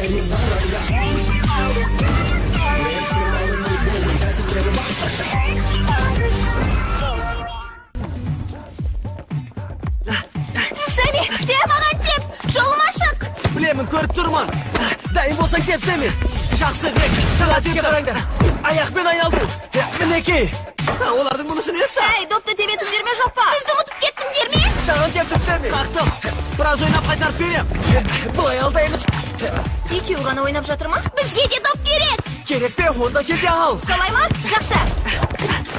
Сэмми, теп! Маған теп! Жолым ашық! Білемін, көріп тұрмын. Дайын болсаң теп, Сэмми. Жақсы, Грег, саған тепке қараңдар. Аяқпен айналдыру. Мінекей. Олардың мұнысы несі? Әй, допты тебесіңдер ме, жоқ па? Бізді ұтып кеттіңдер ме? Саған тептім, Сэмми. Қақтым. Біраз ойнап қайтарып берем. Былай алдаймыз. Екеуі ғана ойнап жатыр ма? Бізге де доп керек. Керек пе? Онда кел де ал. Солай ма? Жақсы.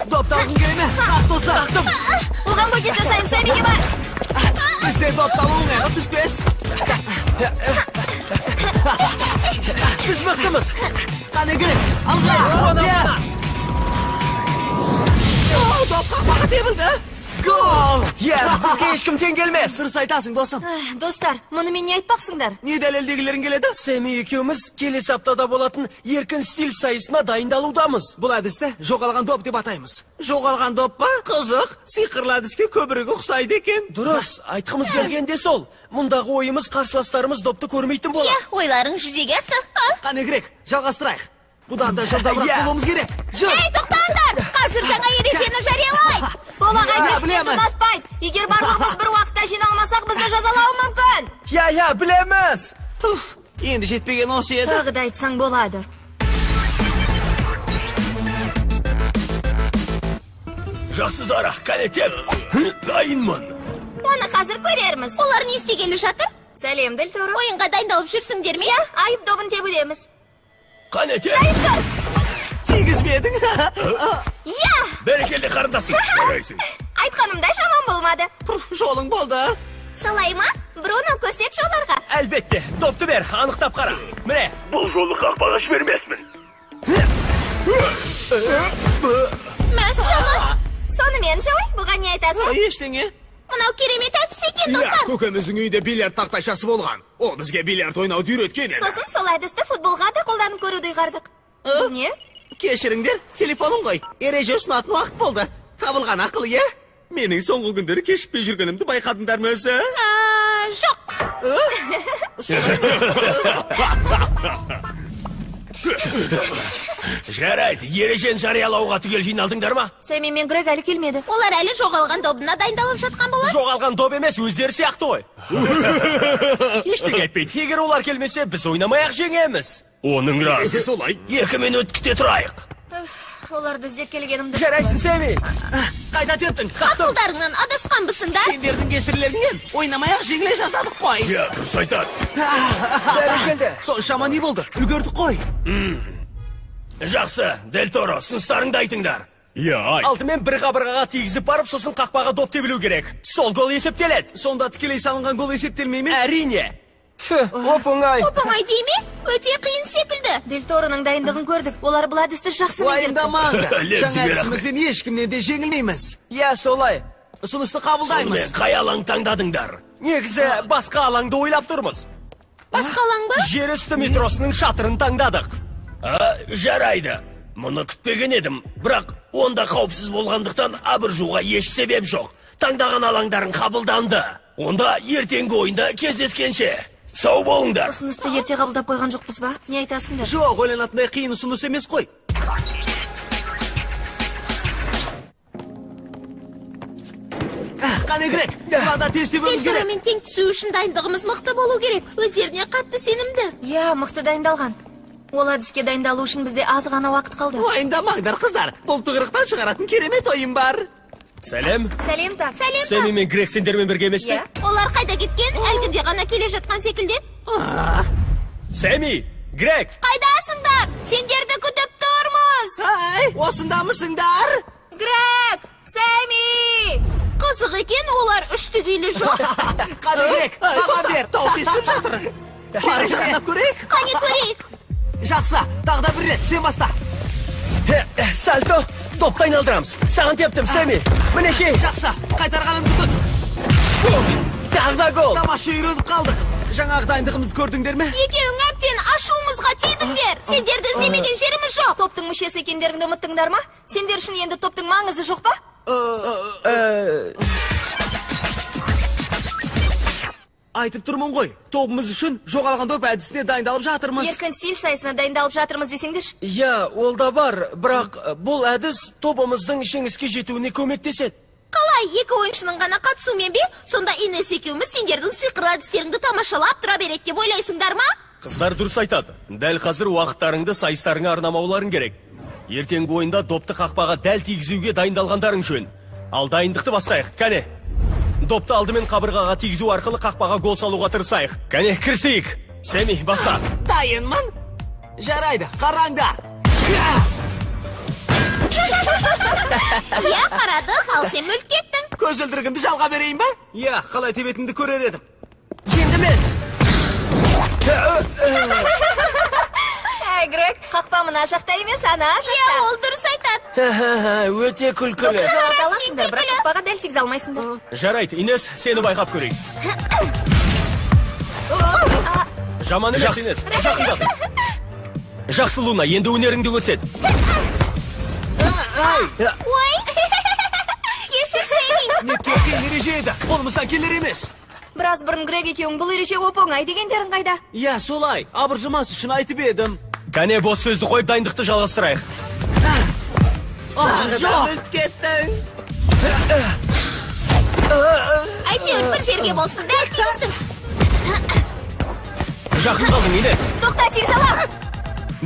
Допты алғың келе ме? Қақ тоса. Қақтым. Оған бөгет жасаймын, Сэммиге бар. Бізде допты алу оңайға түспес. Біз мықтымыз. Қане, Грег, алға. Қуана. Доп қақпаға тебілді. Гол! Иә, бізге ешкім тең келмес. Дұрыс айтасың, досым. Достар, мұнымен не айтпақсыңдар? Не дәлелдегілерің келеді? Сэмми екеуміз келесі аптада болатын еркін стиль сайысына дайындалудамыз. Бұл әдісті жоғалған доп деп атаймыз. Жоғалған доп па? Қызық, сиқырлы әдіске көбірек ұқсайды екен. Дұрыс, айтқымыз келген де сол. Мұндағы ойымыз қарсыластарымыз допты көрмейтін болады. Иә, ойларың жүзеге асты. Қане, Грег, жалғастырайық. Бұдан да жылдамырақ болуымыз керек. Жүр! Ей, тоқтаңдар! Қазір жаңа ережені жариялайық! Бұл ағай кешкенді ұнатпайды. Егер барлығымыз бір уақытта жиналмасақ, бізді жазалауы мүмкін. Иә, иә, білеміз. Енді жетпеген осы еді. Тағы да айтсаң болады. Жақсы, Зара, қане теп. Дайынмын. Оны қазір көрерміз. Олар не істегелі жатыр? Сәлем, Дель Торо. Ойынға дайындалып жүрсіңдер ме? Иә, айып добын тебудеміз. Қане теп. Дайын тұр. Тигізбедің. Иә. Бәрекелді, қарындасым. Жарайсың. Айтқанымдай жаман болмады. Жолың болды. Солай ма? Бруно, көрсетші оларға. Әлбетте, допты бер, анықтап қара. Міне. Бұл жолы қақпаға жібермеспін. Мәссаған. Сонымен, Джой, бұған не айтасың? Ештеңе. Мынау керемет әдіс екен, достар. Көкеміздің үйінде бильярд тақтайшасы болған. Ол бізге бильярд ойнауды үйреткен еді. Сосын сол әдісті футболға да қолданып көруді ұйғардық. Бұл не? Кешіріңдер, телефоным ғой. Ереже ұсынатын уақыт болды. Табылған ақыл, е? Менің соңғы күндері кешікпей жүргенімді байқадыңдар ма өзі? Жоқ. Жарайды, ережені жариялауға түгел жиналдыңдар ма? Сэмми мен Грег әлі келмеді. Олар әлі жоғалған добына дайындалып жатқан болар. Жоғалған доп емес, өздері сияқты ғой. Ештеңе айтпайды. Егер олар келмесе, біз ойнамай-ақ жеңеміз. Оның рас. Солай. 2 минут күте тұрайық. Оларды іздеп келгенімді. Жарайсың, Сэмми. Қайда тептің? Ақылдарыңнан адасқанбысыңдар. Сендердің кесірлеріңнен ойнамай-ақ жеңіле жаздадық қой. Иә, дұрыс айтады. Бәрекелді. Соншама не болды? Үлгердік қой. Жақсы, Дель Торо, ұсыныстарыңды айтыңдар. Иә, айт. Алдымен бір қабырғаға тигізіп барып, сосын қақпаға доп тебілу керек. Сол гол есептеледі. Сонда тікелей салынған гол есептелмей ме? Әрине. Фу, оп-оңай. Оп-оңай дей ме? Өте қиын секілді. Дель Тороның дайындығын көрдік. Олар бұл әдісті жақсы меңгеріпті. Уайымдамаңдар. Лепсі Жаңа керек. әдісімізбен ешкімнен де жеңілмейміз. Иә, солай. Ұсынысты қабылдаймыз. Сонымен қай алаң таңдадыңдар? Негізі басқа алаңды ойлап тұрмыз. Басқа алаң ба? Жер үсті метросының шатырын таңдадық. Жарайды. Мұны күтпеген едім. Бірақ онда қауіпсіз болғандықтан абыржуға еш себеп жоқ. Таңдаған алаңдарың қабылданды. Онда ертеңгі ойында кездескенше. Сау болыңдар. Ұсынысты ерте қабылдап қойған жоқпыз ба? Не айтасыңдар? Жоқ, ойланатындай қиын ұсыныс емес қой. Қане, Грег, бұларда тез тебуіміз керек. Дель Торомен тең түсу үшін дайындығымыз мықты болу керек. Өздеріне қатты сенімді. Иә, мықты дайындалған. Ол әдіске дайындалу үшін бізде аз ғана уақыт қалды. Уайымдамаңдар, қыздар. Бұл тығырықтан шығаратын керемет ойын бар. Сәлем. Сәлем, так. Сәлем, так. Сэмми мен Грег сендермен бірге емес пе? Иә. Олар қайда кеткен? Әлгінде ғана келе жатқан секілді. Сэмми, Грег. Қайдасыңдар? Сендерді күтіп тұрмыз. Ай, осындамысыңдар? Грег, Сэмми! Қызық екен, олар үшті күйлі жоқ. Қане, Грег, маған бер. Дауыс естіліп жатыр. Барып жақындап көрейік. Қане көрейік. Жақсы, тағы да бір рет, сен баста. Сальто, допты айналдырамыз. Саған тептім, Сэмми. Мінекей. Жақсы, қайтарғанымды күт. Тағы да гол. Тамаша үйреніп қалдық. Жаңағы дайындығымызды көрдіңдер ме? Екеуің әбден ашуымызға тидіңдер. Сендерді іздемеген жеріміз жоқ. Топтың мүшесі екендеріңді ұмыттыңдар ма? Сендер үшін енді топтың маңызы жоқ па? Айтып тұрмын ғой, тобымыз үшін жоғалған доп әдісіне дайындалып жатырмыз. Еркін стиль сайысына дайындалып жатырмыз десеңдерші. Иә, ол да бар, бірақ бұл әдіс тобымыздың жеңіске жетуіне көмектеседі. Қалай, екі ойыншының ғана қатысуымен бе? Сонда Инес екеуміз сендердің сиқырлы әдістеріңді тамашалап тұра береді деп ойлайсыңдар ма? Қыздар дұрыс айтады. Дәл қазір уақыттарыңды сайыстарыңа арнамауларың керек. Ертеңгі ойында допты қақпаға дәл тигізуге дайындалғандарың жөн. Ал дайындықты бастайық. Кәне. Допты алдымен қабырғаға тигізу арқылы қақпаға гол салуға тырысайық. Кәне, кірісейік. Сэмми, баста. Дайынмын. Жарайды, қараңдар. Иә, қарадық, ал сен мүлт кеттің. Көзілдірігімді жалға берейін ба? Иә, қалай тебетінімді көрер едім. Енді мен. Әй, Грег, қақпа мына жақта емес, ана жақта. Иә, ол дұрыс айтады. Өте күлкілі. Допты жолата аласыңдар, бірақ қақпаға дәл тигізе алмайсыңдар. Жарайды, Инес, сені байқап көрейік. Жаман емес, Инес, жақындадың. Жақсы, Луна, енді өнеріңді көрсет. Ой, кешір, Сэмми. Неткен қиын ереже еді, қолымыздан келер емес. Біраз бұрын Грег екеуің бұл ереже оп-оңай дегендерің қайда? Иә, солай, абыржымас үшін айтып едім. Кәне, бос сөзді қойып дайындықты жалғастырайық. Жоқ, мүлт кеттің. Әйтеуір бір жерге болсын, дәл тигіздің. Жақын қалдың, Инес. Тоқта, тигізе алам.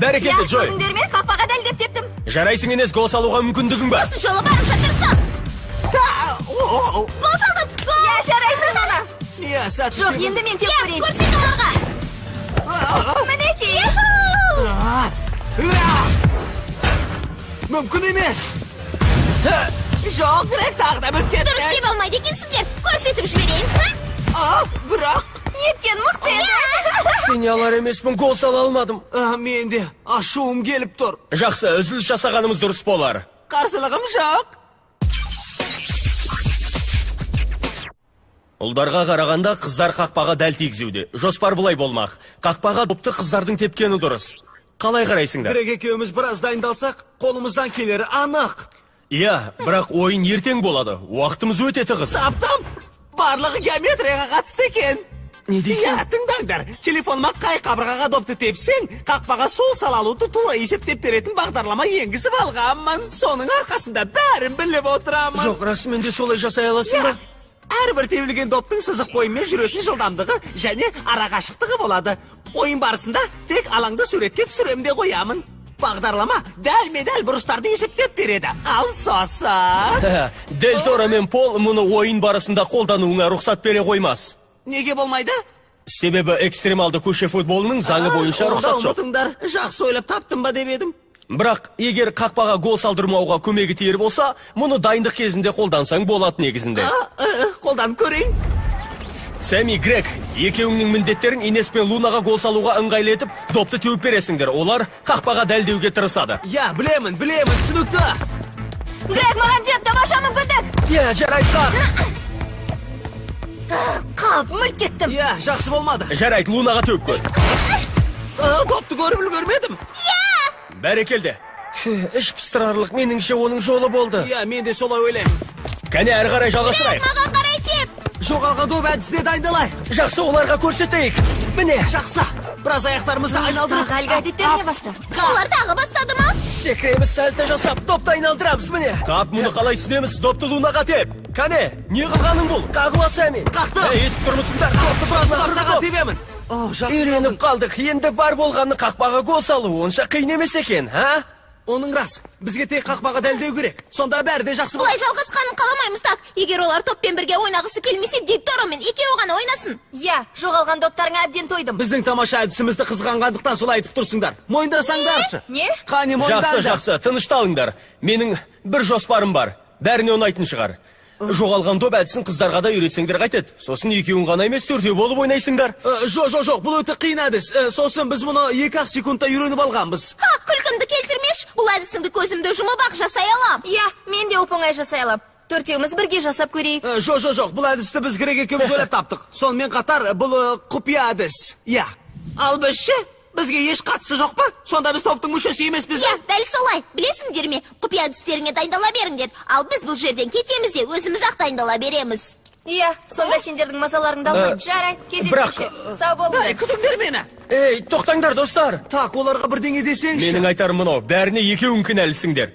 Бәрекелді, Джой. Көрдіңдер ме, қақпаға дәл деп тептім. Жарайсың, Инес, гол салуға мүмкіндігің бар. Осы жолы барынша тырысам. Гол салдым, гол. Иә, жарайсың, Луна. Иә, сәтті. Жоқ, енді мен теп көрейін. Көрсет оларға. Мінекей. Мүмкін емес. Жоқ, Грег, тағы да мүлт кетті. Дұрыс деп алмайды екенсіңдер. Көрсетіп жіберейін. Бірақ. Неткен мықты еді. Сене алар емеспін, гол сала алмадым. Мен де ашуым келіп тұр. Жақсы, үзіліс жасағанымыз дұрыс болар. Қарсылығым жоқ. Ұлдарға қарағанда қыздар қақпаға дәл тигізуде. Жоспар былай болмақ. Қақпаға допты қыздардың тепкені дұрыс. Қалай қарайсыңдар? Грег екеуміз біраз дайындалсақ, қолымыздан келері анық. Иә, бірақ ойын ертең болады. Уақытымыз өте тығыз. Таптым. Барлығы геометрияға қатысты екен. Не дейсің? Иә, тыңдаңдар. Телефоныма қай қабырғаға допты тепсең, қақпаға сол сала алуды тура есептеп беретін бағдарлама енгізіп алғанмын. Соның арқасында бәрін біліп отырамын. Жоқ, расымен де солай жасай аласың ба? Әрбір тебілген доптың сызық бойымен жүретін жылдамдығы және арақашықтығы болады. Ойын барысында тек алаңды суретке түсірем де қоямын. Бағдарлама дәлме-дәл бұрыштарды есептеп береді. Ал сосын... Дель Торо мен Пол мұны ойын барысында қолдануыңа рұқсат бере қоймас. Неге болмайды? Себебі экстремалды көше футболының заңы бойынша рұқсат жоқ. Ұмытыңдар, жақсы ойлап таптым ба деп едім. Бірақ егер қақпаға гол салдырмауға көмегі тиер болса, мұны дайындық кезінде қолдансаң болады негізінде. Қолданып көрейін. Сэмми, Грег, екеуіңнің міндеттерің Инес пен Лунаға гол салуға ыңғайлы етіп, допты теуіп бересіңдер. Олар қақпаға дәлдеуге тырысады. Иә, білемін, білемін, түсінікті. Грег, маған деп, тамаша мүмкіндік. Иә, жарайды, қақ. Қап, мүлт кеттім. Иә, жақсы болмады. Жарайды, Лунаға теуіп көр. Допты көріп үлгермедім. Бәрекелді. Іш пыстырарлық, меніңше оның жолы болды. Иә, мен де солай ойлаймын. Кәне, әрі қарай жалғастырайық. Маған қарай теп. Жоғалған доп әдісіне дайындалайық. Жақсы, оларға көрсетейік. Міне. Жақсы. Біраз аяқтарымызды айналдырып. Тағы әлгі әдеттеріне басты. Олар тағы бастады ма? Секіреміз, сальто жасап, допты айналдырамыз, міне. Қап, мұны қалай түсінеміз? Допты Лунаға теп. Кәне, не қылғаның бұл? Қағыла, Сэмми. Қақтым. Ей, естіп тұрмысыңдар? Допты Саған саған тебемін. Үйреніп қалдық. Енді бар болғаны қақпаға гол салу онша қиын емес екен, ha? Оның рас. Бізге тек қақпаға дәлдеу керек. Сонда бәрі де жақсы Бұлай болады. жалғасқанын қаламаймыз, так. Егер олар топпен бірге ойнағысы келмесе, Дель Торомен екеуі ғана ойнасын. Иә, жоғалған доптарыңа әбден тойдым. Біздің тамаша әдісімізді қызғанғандықтан солай айтып тұрсыңдар. Мойындасаңдаршы. Не? Қане, мойындаңдар. Жақсы, жақсы, тынышталыңдар. Менің бір жоспарым бар. Бәріне ұнайтын шығар. Жоғалған доп әдісін қыздарға да үйретсеңдер қайтеді. Сосын екеуің ғана емес, төртеу болып ойнайсыңдар. Жоқ, жоқ, жоқ, бұл өте қиын әдіс. Сосын біз мұны 2-ақ секундта үйреніп алғанбыз. Ха, күлкімді келтірмеш. Бұл әдісіңді көзімді жұмып-ақ жасай алам. Иә, мен де оп-оңай жасай алам. Төртеуміз бірге жасап көрейік. Жоқ, жоқ, жоқ, бұл әдісті біз Грег екеуміз ойлап таптық. Сонымен қатар бұл құпия әдіс. Иә. Ал біз ше? Бізге еш қатысы жоқ па? Сонда біз топтың мүшесі емеспіз бе? Иә, дәл солай. Білесіңдер ме? Құпия әдістеріңе дайындала беріңдер. Ал біз бұл жерден кетеміз де өзіміз ақ дайындала береміз. Иә, сонда сендердің мазаларыңды алмаймын. Жарайды, кездескенше. Сау болыңдар. Ей, күтіңдер мені. Ей, тоқтаңдар, достар. Так, оларға бірдеңе десеңші. Менің айтарым мынау, бәріне екеуің кінәлісіңдер.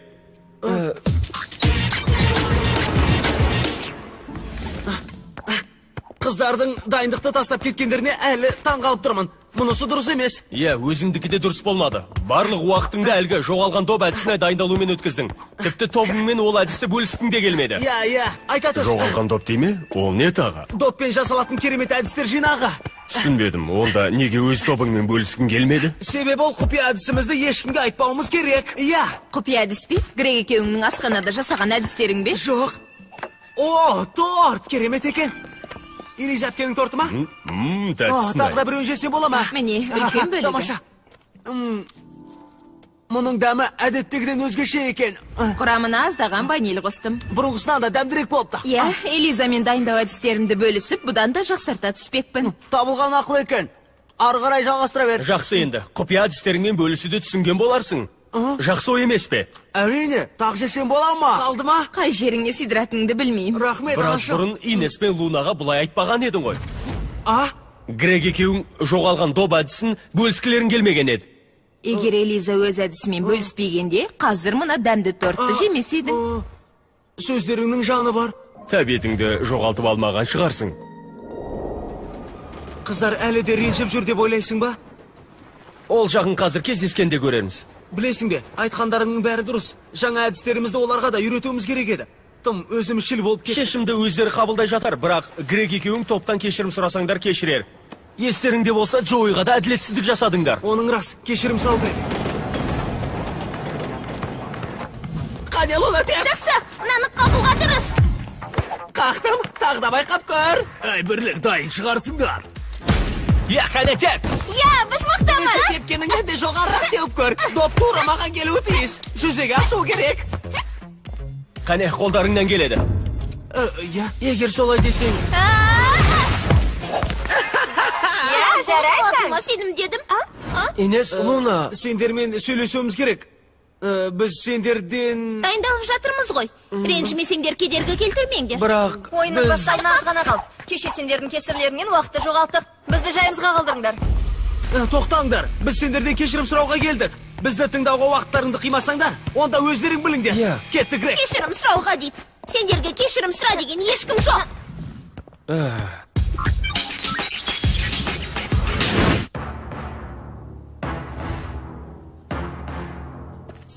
Қыздардың дайындықты тастап кеткендеріне әлі таң қалып тұрмын. Мұнысы дұрыс емес. Иә, өзіңдікі де дұрыс болмады. Барлық уақытыңды әлгі жоғалған доп әдісіне дайындалумен өткіздің. Тіпті тобыңмен ол әдісті бөліскің де келмеді. Иә, иә, айта түс. Жоғалған доп дей ме? Ол не тағы? Доппен жасалатын керемет әдістер жинағы. Түсінбедім, онда неге өз тобыңмен бөліскің келмеді? Себебі ол құпия әдісімізді ешкімге айтпауымыз керек. Иә. Құпия әдіс пе? Грег екеуіңнің асханада жасаған әдістерің бе? Жоқ. О, торт керемет екен. Элиза әпкенің торты ма? Тәттісін. Тағы да біреуін жесем бола ма? Міне, үлкен бөлігі. Тамаша. Мұның дәмі әдеттегіден өзгеше екен. Құрамына аздаған ваниль қостым. Бұрынғысынан да дәмдірек болыпты. Иә, Элизамен дайындау әдістерімді бөлісіп, бұдан да жақсарта түспекпін. Табылған ақыл екен. Ары қарай жалғастыра бер. Жақсы енді, құпия әдістеріңмен бөлісуді түсінген боларсың. Жақсы ой емес пе? Әрине, тағы жесем бола ма? Қалды ма? Қай жеріңе сыйдыратыныңды білмеймін. Рахмет, Біраз анашым. бұрын Инес пен Лунаға бұлай айтпаған едің ғой. А? Грег екеуің жоғалған доп әдісін бөліскілерің келмеген еді. Егер Элиза өз әдісімен бөліспегенде, қазір мына дәмді тортты жемес едің. Сөздеріңнің жаны бар. Тәбетіңді жоғалтып алмаған шығарсың. Қыздар әлі де ренжіп жүр деп ойлайсың ба? Ол жағын қазір кездескенде көрерміз. Білесің бе, айтқандарыңның бәрі дұрыс. Жаңа әдістерімізді оларға да үйретуіміз керек еді. Тым өзімізшіл болып кетті. Шешімді өздері қабылдай жатар, бірақ Грег екеуің топтан кешірім сұрасаңдар кешірер. Естеріңде болса, Джоуиға да әділетсіздік жасадыңдар. Оның рас, кешірім сұрау керек. Қане, Луна, теп! Жақсы, мынаны қағуға тырыс. Қақтым, тағы да байқап көр. Әй, Бірлік, дайын шығарсыңдар. Иә, қане, теп! Иә, біз мықтымыз. Тепкеніңнен де жоғарырақ теуіп көр. Доп тура маған келуі тиіс. Жүзеге асу керек. Қане, қолдарыңнан келеді. Иә. Егер солай десең... Иә, жарайсың. Сенім дедім. Инес, Луна... Сендермен сөйлесуіміз керек. Біз сендерден... Дайындалып жатырмыз ғой. Ренжімесеңдер, кедергі келтірмеңдер. Бірақ Ойынның біз... басталуына аз ғана қалды. Кеше сендердің кесірлеріңнен уақытты жоғалттық. Бізді жайымызға қалдырыңдар. Тоқтаңдар, біз сендерден кешірім сұрауға келдік. Бізді тыңдауға уақыттарыңды қимасаңдар, онда өздерің біліңдер. Иә. Кеттік, Грег. Кешірім сұрауға дейді. Сендерге кешірім сұра деген ешкім жоқ.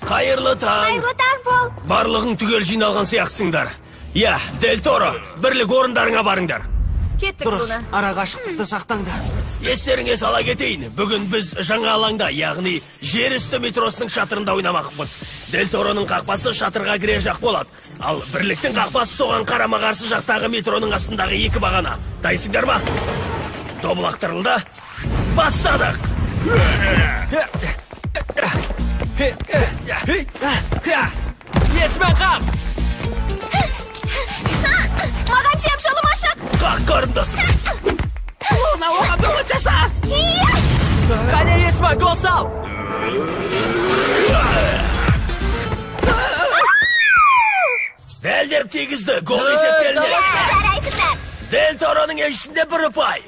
Қайырлы таң. Қайырлы таң, Пол. Барлығың түгел жиналған сияқтысыңдар. Иә, Дель Торо, Бірлік орындарыңа барыңдар. Кеттік, Дұрыс, Луна. ара қашықтықты сақтаңдар. Естеріңе сала кетейін, бүгін біз жаңа алаңда, яғни жер үсті метросының шатырында ойнамақпыз. Дель Тороның қақпасы шатырға кіре жақ болады. Ал Бірліктің қақпасы соған қарама-қарсы жақтағы метроның астындағы екі бағана. Дайынсыңдар ма? Доп лақтырылды. Бастадық! Есімен қақ! Маған теп, жолым ашық! Қақ, қарындасым! Луна, оған бөгет жаса! Қане, Есма, гол сал! Дәлдеп тигізді, гол есептелінеді. Жарайсыңдар. Дель Тороның еншісінде бір ұпай.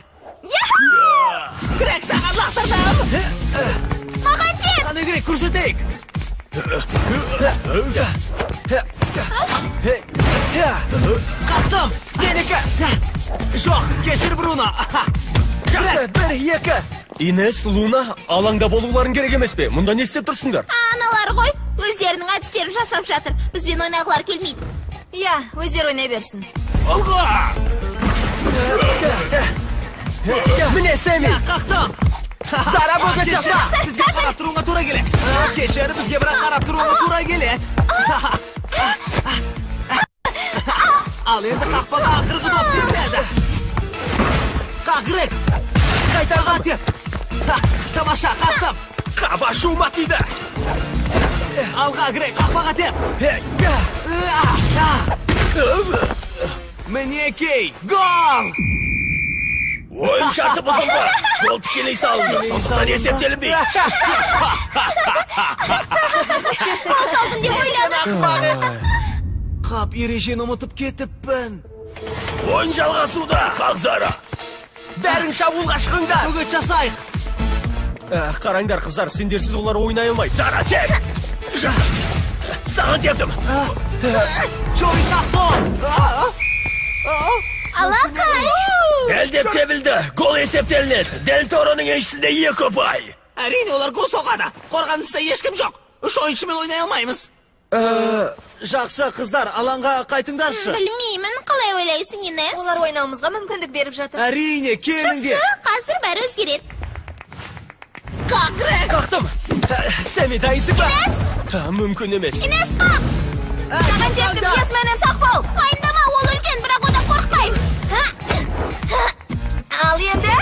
Грег, саған лақтырдым! Маған теп! Қане, Грег, көрсетейік! Қақтым! Менікі! Жоқ, кешір, Бруно! Жақсы, бір, екі. Инес, Луна, алаңда болуларың керек емес пе? Мұнда не істеп тұрсыңдар? Аналар ғой, өздерінің әдістерін жасап жатыр. Бізбен ойнағылар келмейді. Иә, өздері ойнай берсін. Алға! Міне, Сэмми! Қақтым! Сара бөгет жаса! Бізге қарап тұруға тура келеді. Кешір, бізге бірақ қарап тұруға тура келеді. Ал енді қақпаға ақырғы доп тебіледі. Қақ, Грег! Қайтарға теп! Тамаша, қақтым! Қап, ашуыма тиді! Алға, Грег, қақпаға теп! Мінекей, гол! Ойын шарты бұзылды. Гол тікелей салынды, сондықтан есептелінбейді. Гол салдым деп ойладым. Қап, ережені ұмытып кетіппін. Ойын жалғасуда. Қақ, Зара. Бәрің шабуылға шығыңдар. Бөгет жасайық. Қараңдар, қыздар, сендерсіз олар ойнай алмайды. Зара, теп. Жаса. Саған тептім. Джои, сақ бол. Алақай! Дәлдеп тебілді. Гол есептелінеді. Дель Тороның еншісінде 2 ұпай. Әрине, олар гол соғады. Қорғаныста ешкім жоқ. 3 ойыншымен ойнай алмаймыз. Жақсы, қыздар, алаңға қайтыңдаршы. Білмеймін, қалай ойлайсың, Инес? Олар ойнауымызға мүмкіндік беріп жатыр. Әрине, келіңдер. Жақсы, қазір бәрі өзгереді. Қақ, Грег! Қақтым. Сэмми, дайынсың ба? Инес! Мүмкін емес. Инес, қақ! Саған тептім, Есменен сақ бол! Уайымдама, ол үлкен, бірақ одан қорықпаймын. Ал енді,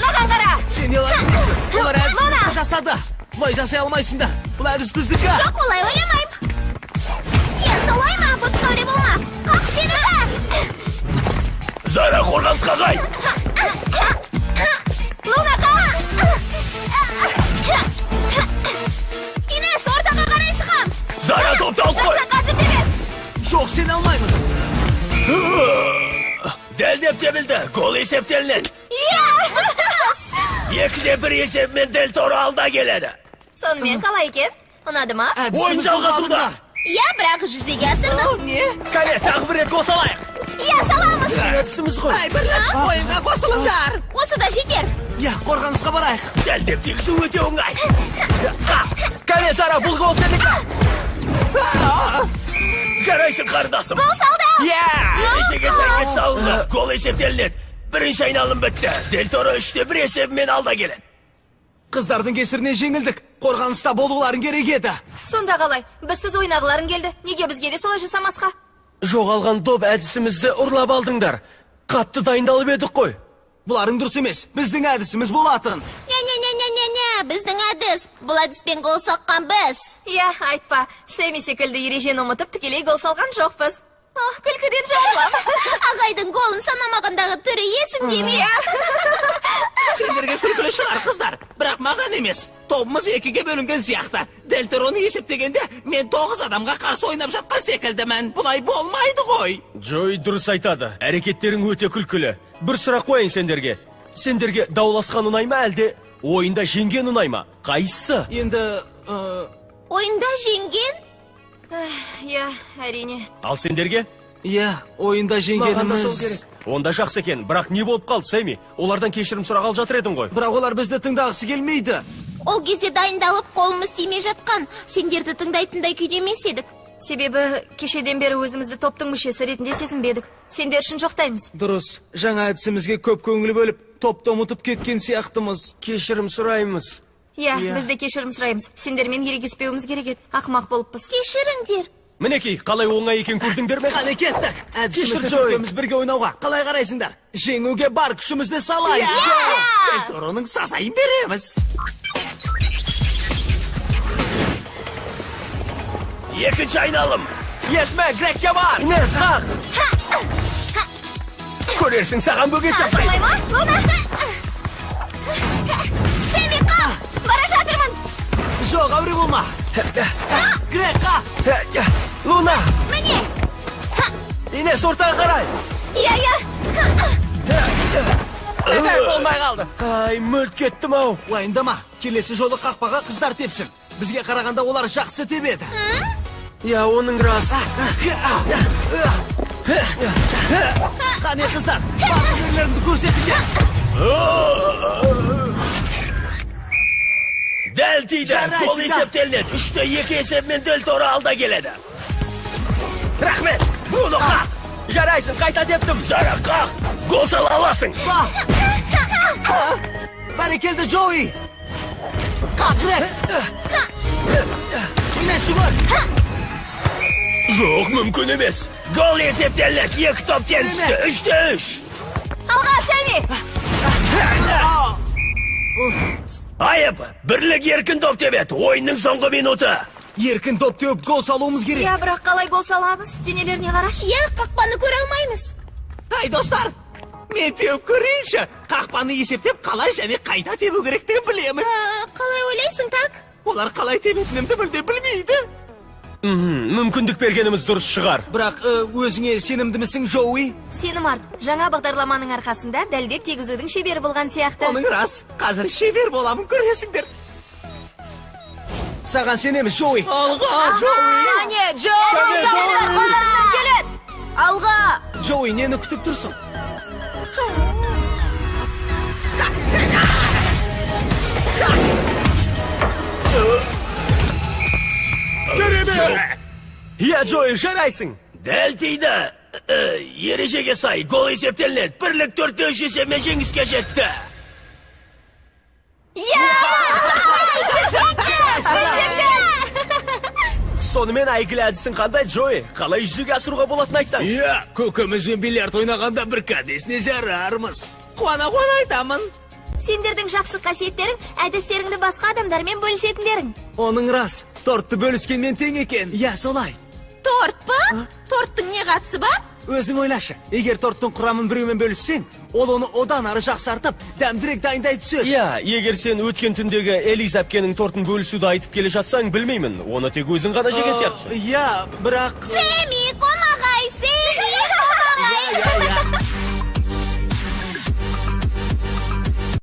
маған қара! Сен олар әдісін жасады. Бұлай жасай алмайсыңдар. Бұл әдіс біздікі. Жоқ, олай ойламаймын. Е, солай ма? Босқа әуре болма. Қақ сенікі! Зара, қорғанысқа қайт! Луна, қақ! Инес, ортаға қарай шығам. Зара, допты алып қой! Жақсы, қазір тебем. Жоқ, сен алмаймын. Дәлдеп тебілді. Гол есептелінеді. 2-1 есебімен Дель Торо алда келеді. Сонымен қалай екен? Ұнады ма? Ойын жалғасуда. Иә, бірақ жүзеге асырдық. Не? Кәне, тағы бір рет гол салайық. Иә, саламыз. Әдісіміз ғой. Ай, бірлік, ойынға қосылыңдар. Осы да жетер. Иә, қорғанысқа барайық. Дәлдеп тегісу өте оңай. Кәне, Сара, бұл гол сенікі. Жарайсың, қарындасым. Гол салды. Иә. Ережеге сәйкес салынды. Гол есептелінеді. Бірінші айналым бітті. Дель Торо 3-1 есебімен алда келеді. Қыздардың кесірінен жеңілдік. Қорғаныста болуларың керек еді. Сонда қалай? Бізсіз ойнағыларың келді. Неге бізге де солай жасамасқа? Жоғалған доп әдісімізді ұрлап алдыңдар. Қатты дайындалып едік қой. Бұларың дұрыс емес. Біздің әдісіміз болатын. Не-не-не-не-не-не, біздің әдіс. Бұл әдіспен гол соққан біз. Иә, айтпа. Сэмми секілді ережені ұмытып тікелей гол салған жоқпыз. Күлкіден жарылам. Ағайдың голын санамағандағы түрі есіңде ме? Сендерге күлкілі шығар, қыздар. Бірақ маған емес. Тобымыз 2-ге бөлінген сияқты. Дель Тороны есептегенде мен 9 адамға қарсы ойнап жатқан секілдімін. Бұлай болмайды ғой. Джой дұрыс айтады. Әрекеттерің өте күлкілі. Бір сұрақ қояйын сендерге. Сендерге дауласқан ұнай ма, әлде ойында жеңген ұнай ма? Қайсысы? Енді ойында жеңген? Иә, әрине. Ал сендерге? Иә, ойында жеңгеніміз. Онда жақсы екен, бірақ не болып қалды, Сэмми? Олардан кешірім сұрағалы жатыр едің ғой. Бірақ олар бізді тыңдағысы келмейді. Ол кезде дайындалып қолымыз тимей жатқан. Сендерді тыңдайтындай күйде емес едік. Себебі кешеден бері өзімізді топтың мүшесі ретінде сезінбедік. Сендер үшін жоқтаймыз. Дұрыс, жаңа әдісімізге көп көңіл бөліп, топты ұмытып кеткен сияқтымыз. Кешірім сұраймыз. Иә, біз де кешірім сұраймыз. Сендермен ерегеспеуіміз керек еді. Ақымақ болыппыз. Кешіріңдер. Мінекей, қалай оңай екен көрдіңдер ме? Қане кеттік. Әдісімізді Әдісімізді бірге ойнауға қалай қарайсыңдар? Жеңуге бар күшімізді салайық. Дель Тороның сазайын береміз. Екінші айналым. Есме, Грекке бар. Инес, қақ. Көрерсің, саған бөгет жасайды. Солай ма? Луна! Сэмми, қақ! Бара жатырмын. Жоқ, әуре болма. Грек, қақ. Луна! Міне! Инес, ортаға қарай. Иә, иә. Болмай қалды. Ай, мүлт кеттім ау. Уайымдама, келесі жолы қақпаға қыздар тепсін. Бізге қарағанда олар жақсы тебеді. Иә, оның рас. Қане қыздар, бар өнерлеріңді көрсетіңдер. Дәл тиді. Жарайсың, Гол есептелінеді. 3-2 есебімен Дель Торо алда келеді. Рахмет. Бруно, қақ. Жарайсың, қайта тептім. Зара, қақ. Гол сала аласың. Бәрекелді, Джоуи. Қақ, Грег. Инес, жүгір. Жоқ, мүмкін емес. Гол есептелінеді. 2 топ тең түсті. 3-3. Алға, Сэмми! Айып, бірлік еркін доп тебеді. Ойынның соңғы минуты. Еркін доп теуіп гол салуымыз керек. Иә, бірақ қалай гол саламыз? Денелеріне қарашы. Иә, қақпаны көре алмаймыз. Ай, достар, мен теуіп көрейінші. Қақпаны есептеп қалай және қайда тебу керектігін білемін. Қалай ойлайсың, так? Олар қалай тебетінімді мүлде білмейді. Мүмкіндік бергеніміз дұрыс шығар. Бірақ өзіңе сенімдімісің, Джоуи? Сенім арт. Жаңа бағдарламаның арқасында дәлдеп тегізудің шебері болған сияқты. Оның рас. Қазір шебер боламын, көресіңдер. Саған сенеміз, Джоуи. Алға, Джоуи! Әне, Джоуи! Қолдарынан келеді! Алға! Джоуи, нені күтіп тұрсың? Керемет! Иә, Джоуи, жарайсың. Дәл тиді. Ережеге сай гол есептелінеді. Бірлік 4-3 есебімен жеңіске жетті. Иә! Жеңдік! Жеңдік! Сонымен әйгілі әдісің қандай, Джоуи? Қалай жүзеге асыруға болатынын айтсаң? Иә, көкемізбен бильярд ойнағанда бір кәдесіне жарармыз. Қуана-қуана айтамын. Сендердің жақсы қасиеттерің, әдістеріңді басқа адамдармен бөлісетіндерің. Оның рас, тортты бөліскенмен тең екен. Иә, солай. Торт па? Торттың не қатысы бар? Өзің ойлашы, егер торттың құрамын біреумен бөліссең, ол оны одан ары жақсартып, дәмдірек дайындай түседі. Иә, егер сен өткен түндегі Элиза әпкенің тортын бөлісуді айтып келе жатсаң, білмеймін. Оны тек өзің ғана жеген сияқтысың. Иә, бірақ... Сэмми!